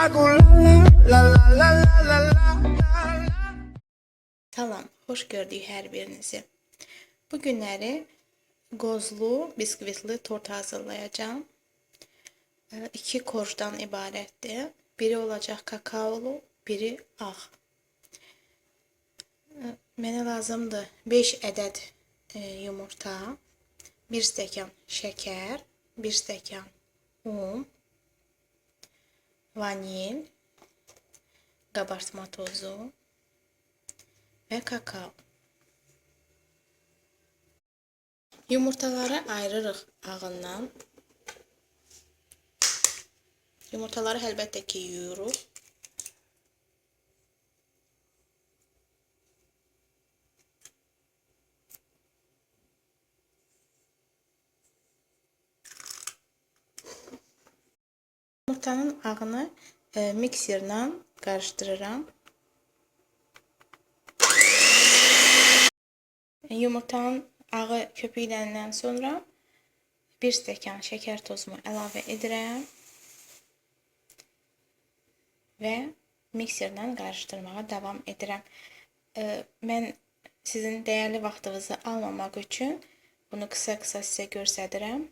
I go la la la la la la la la la. Salam, xoş gördük hər birinizi. Bu günləri qozlu, biskvitli tort hazırlayacağım. İki korjdan ibarətdir. Biri olacaq kakaolu, biri ağ. Mənə lazımdır 5 ədəd yumurta, 1 stəkan şəkər, 1 stəkan un, vanil, qabartma tozu və kakao. Yumurtaları ayırırıq ağından. Yumurtaları əlbəttə ki yuyuruq. Yumurtanın ağını mikserlə qarışdırıram. Yumurtanın ağı köpüklənəndən sonra 1 stəkan şəkər tozumu əlavə edirəm və mikserlə qarışdırmağa davam edirəm. Mən sizin dəyərli vaxtınızı almamaq üçün bunu qısa-qısa sizə göstərirəm.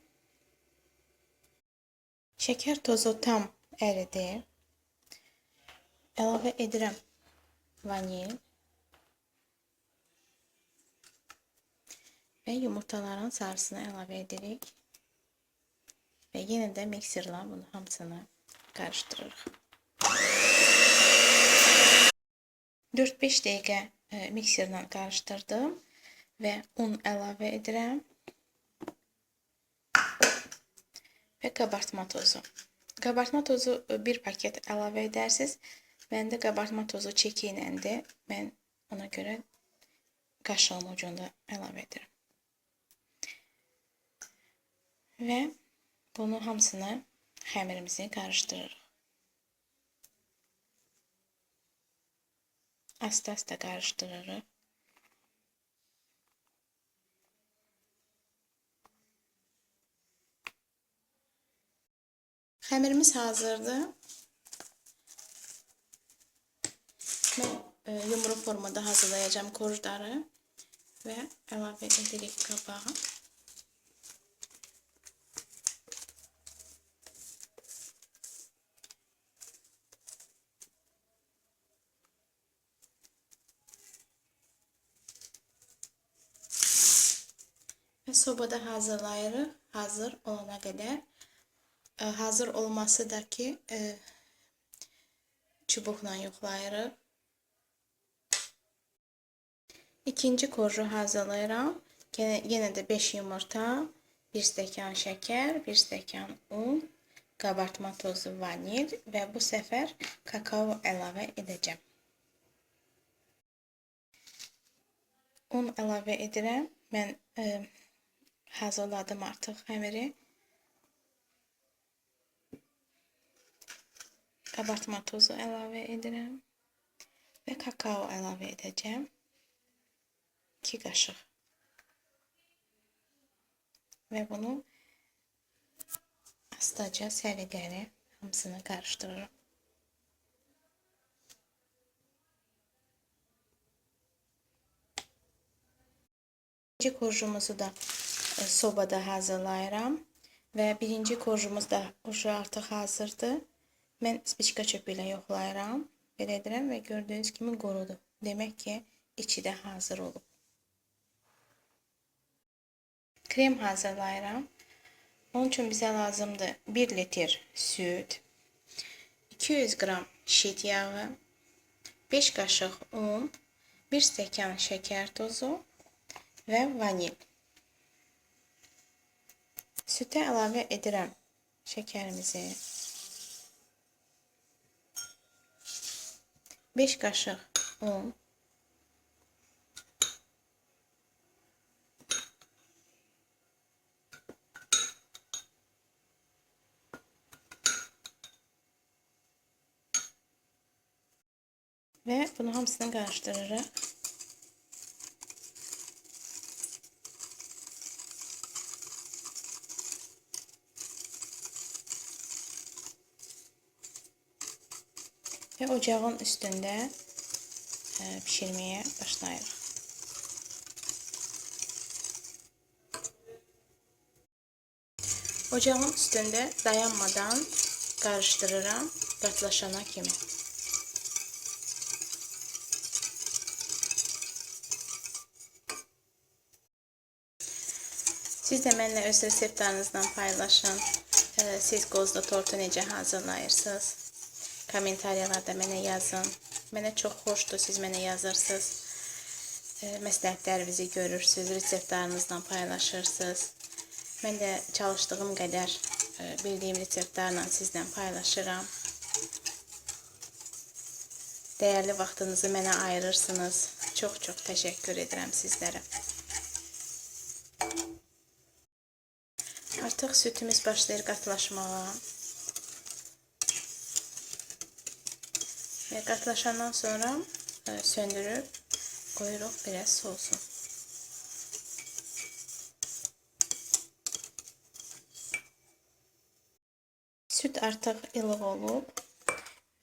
Şəkər tozu tam əridi. Əlavə edirəm vanil və yumurtaların sarısını əlavə edirik və yenə də mikserlə bunu hamısını qarışdırırıq. 4-5 dəqiqə mikserlə qarışdırdım və un əlavə edirəm və qabartma tozu. Qabartma tozu bir paket əlavə edərsiniz. Məndə qabartma tozu çəki iləndir. Mən ona görə qaşığın ucunda əlavə edirəm. Və bunu hamısını xəmirimizi qarışdırırıq. Asta-asta qarışdırırıq. Xəmirimiz hazırdır. Mən yumru formada hazırlayacağım korjları və əlavə edirik qabağa. Və sobada hazırlayırıq. Hazır olana qədər. Hazır olması da ki, çubuqla yoxlayırıq. İkinci korju hazırlayıram. Yenə də 5 yumurta, 1 stəkan şəkər, 1 stəkan un, qabartma tozu, vanil və bu səfər kakao əlavə edəcəm. Un əlavə edirəm. Mən hazırladım artıq xəmiri. Qabartma tozu əlavə edirəm və kakao əlavə edəcəm. 2 qaşıq. Və bunu astaca səliqəli hamısını qarışdırıram. İkinci korjumuzu da sobada hazırlayıram və birinci korjumuz da artıq hazırdır. Mən spiçka çöpü ilə yoxlayıram. Belə edirəm və gördüyünüz kimi qorudu. Demək ki, içi də hazır olub. Krem hazırlayıram. Onun üçün bizə lazımdır 1 litr süd, 200 qram şit yağı, 5 qaşıq un, 1 stəkan şəkər tozu və vanil. Sütə əlavə edirəm şəkərimizi. 5 qaşıq un. Və bunu hamısını qarışdırırıq. Və ocağın üstündə pişirməyə başlayırıq. Ocağın üstündə dayanmadan qarışdırıram qatlaşana kimi. Siz də mənimlə öz reseptlərinizlə paylaşın. Siz qozlu tortu necə hazırlayırsınız? Kommentariyalarda mənə yazın. Mənə çox xoşdur, siz mənə yazırsınız. Məsləhətlərinizi görürsünüz, reseptlərinizlə paylaşırsınız. Mən də çalışdığım qədər bildiyim reseptlərlə sizlə paylaşıram. Dəyərli vaxtınızı mənə ayırırsınız. Çox-çox təşəkkür edirəm sizlərə. Artıq sütümüz başlayır qatlaşmağa. Və qatlaşandan sonra söndürüb qoyuruq biraz soğusun. Süt artıq ilıq olub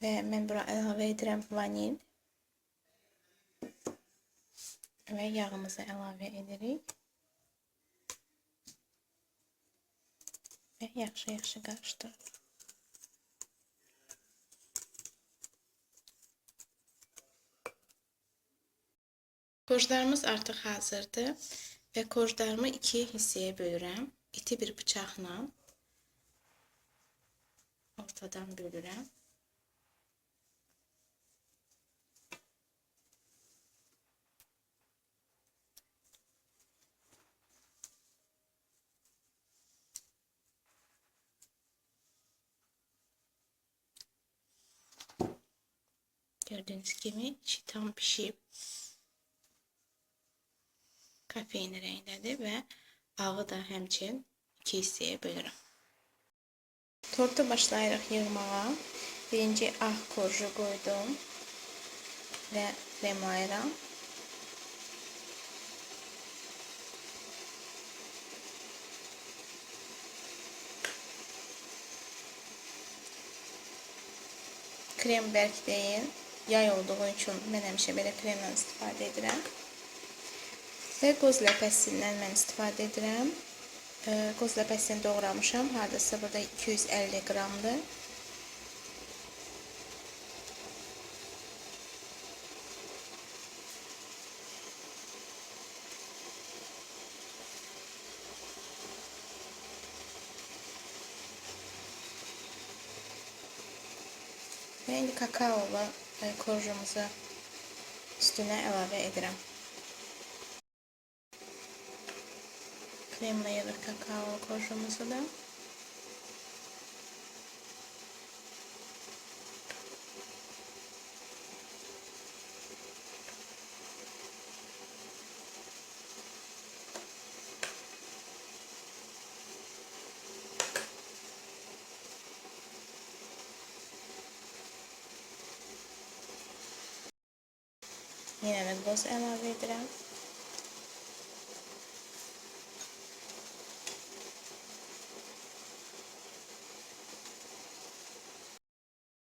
və mən bura əlavə edirəm vanil və yağımızı əlavə edirik. Və yaxşı-yaxşı qarışdırırıq. Korjlarımız artıq hazırdır və korjlarımı iki hissəyə bölürəm. İti bir bıçaqla ortadan bölürəm. Gördüyünüz kimi içi tam pişib. Kafein rəngdədir və ağı da həmçinin iki hissəyə bölürəm. Tortu başlayırıq yığmağa. Birinci ağ korju qoydum və kremlayıram. Krem bərk deyil. Yay olduğu üçün mən həmişə belə kremlə istifadə edirəm. Və qoz ləpəsindən mən istifadə edirəm. Qoz ləpəsini doğramışam. Hardasa burada 250 qramdır. Və indi kakaolu korjumuzu üstünə əlavə edirəm. Kremlayırıq kakao korjumuzu da. Yenə də qoz əlavə edirəm.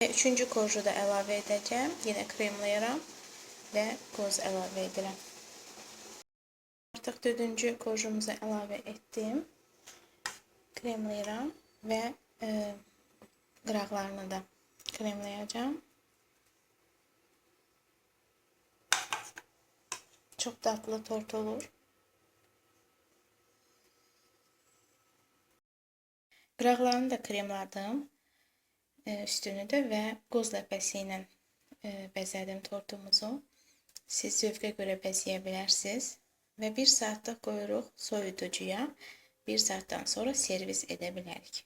Və üçüncü korju da əlavə edəcəm. Yenə kremlayıram və qoz əlavə edirəm. Artıq dördüncü korjumuzu əlavə etdim. Kremlayıram və qıraqlarını da kremlayacağım. Çox dadlı tort olur. Qıraqlarını da kremladım. Üstünü də və qoz ləpəsi ilə bəzədim tortumuzu. Siz zövqə görə bəzəyə bilərsiniz. Və 1 saatlıq qoyuruq soyuducuya. 1 saatdan sonra servis edə bilərik.